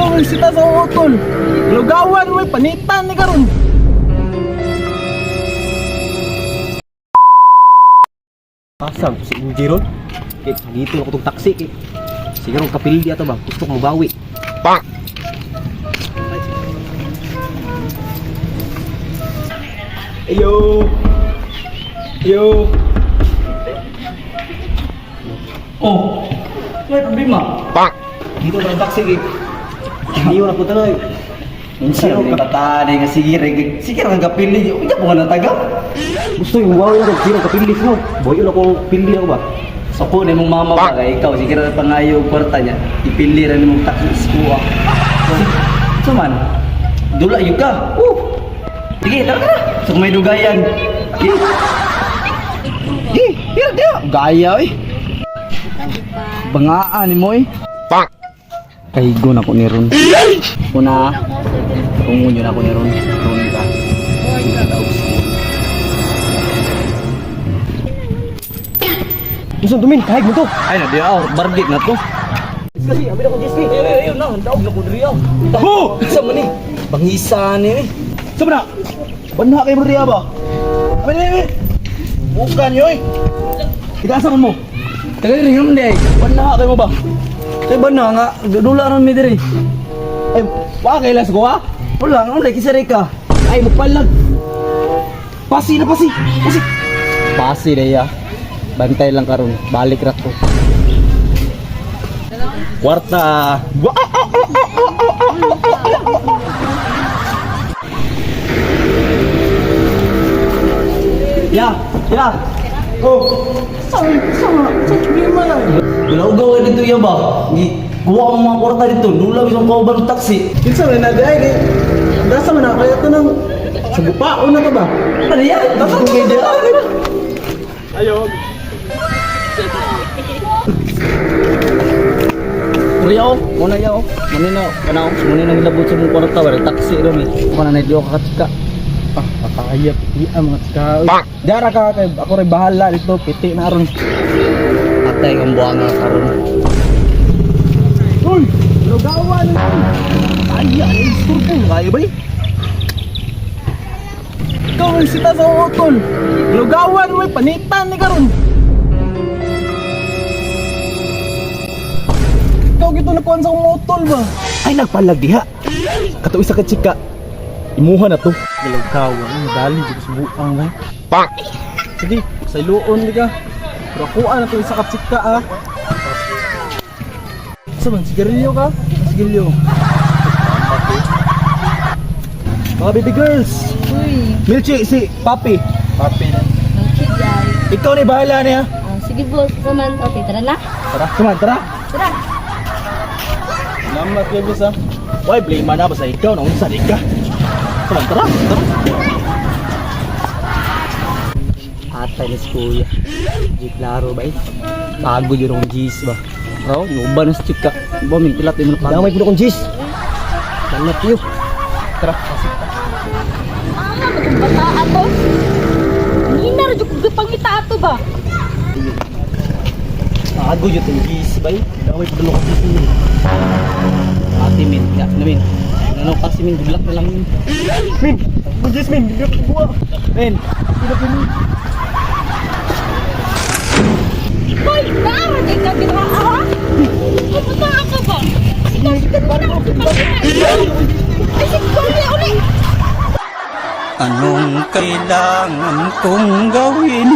Ikaw ang sita sa utol. Lugawan mo, panitan ni karon. Pasang ko si Inji ron. Kay dito ako tong taxi kay. Siguro kapildi ato ba? Gusto ko mabawi. Ayo. Ayo. Oh, may problema. Dito na ang taxi kay. Hindi na po tanoy. Unsa ni kataan nga sige ra sige ra nga kapili. Unya po nga nataga. Gusto yung mabawi na ko sino kapildi sino. Boy na ko pildi ako ba? Suko na imong mama ba kay ikaw sige ra pangayo og kwarta niya. Ipili ra nimong taxi iskuha. So man, dula yun ka. Sige, tara tara. So may dugayan. Sige. Di, di, di. Gaya eh. Bangaan ni moy. Kahigo na ko ni Ron. Una, tungon yun ako ni Ron. Ron ka. Gusto dumin kahig mo to. Ay na, di ako. Bargit na to. Kasi abi na ko Jesse. Ay, ay, ay, na, daog na ko diri ako. Ho! Sa man ni? Bangisa ni ni. Sa na? Banha kay mo riya ba? Abi ni. Bukan yoy. Ikaasa man mo. Taga diri ngam di ay. Banha kay mo ba? Kay ba na nga, dula ron mi diri. Ay, wa kay las ko ha? Wala nga lagi sa ka. Ay, magpalag. Pasi na pasi. Pasi. Pasi na ya. Bantay lang karon, balik ra ko. Kwarta. Ya, ya. Oh. Sa sa sa problema na. Gulawgaw ka dito ya ba? Gi kuha ang mga kwarta dito, dula bisang kauban taxi. Kinsa man na di ay kay dasa man na kaya to nang sa gupaon na to ba? Ano yan? Dasa ko kay di. Ayo. Riyo, muna yaw. Muna na, kanaw, muna nang ilabot sa mong kwarta, wala taxi ron eh. Kuha na na ka katika. Ah, pataya piti ang mga tsika. Dara ka kay ako ray bahala dito, piti na aron. Atay ang buwanga karon. Uy, lugawan na. Ay, ay, isturbo kayo bay. Ikaw ang sita sa utol. Lugawan mo, panitan ni karon. Ikaw gito nakuan sa akong utol ba? Ay nagpalag diha. Kato isa ka chika. Imuha na to. Lugawan, ang dali jud sa buang bay. Sige, sa iluon di ka. Pero akuan na to isa ka chika ah. Sa man, sigarilyo ka? Sigarilyo. Mga baby girls. Uy, Milchi si Papi. Papi na. okay guys. Ikaw ni bahala niya. Ah, sige boss, saman. Okay, tara na. Tara, kuman, tara. Tara. Salamat kayo boss ah. Why blame man na basta ikaw na unsa di ka. Kuman, tara. Tara. Atay ni si kuya. Di klaro ba eh. Bago yun ang G's ba. Bro, nuba na si chika. Ba, min pilat mo na pagod. Damay pud akong G's. Salamat kayo. Tara, pasok. Ah, matong bata ato. Nina ra jud ko gipangita ato ba? Bago yun ang G's ba eh. Damay pud akong G's. Ate min, ya, na min. Ano kasi min, good luck na lang min. Min, Gis min, bigyan ko buwa. Min, Hoy, naara kay ka dira ha? Pupunta ako ba? Ikaw sige na ako gipangita. Ay, sige uli uli. anong kailangan kong gawin?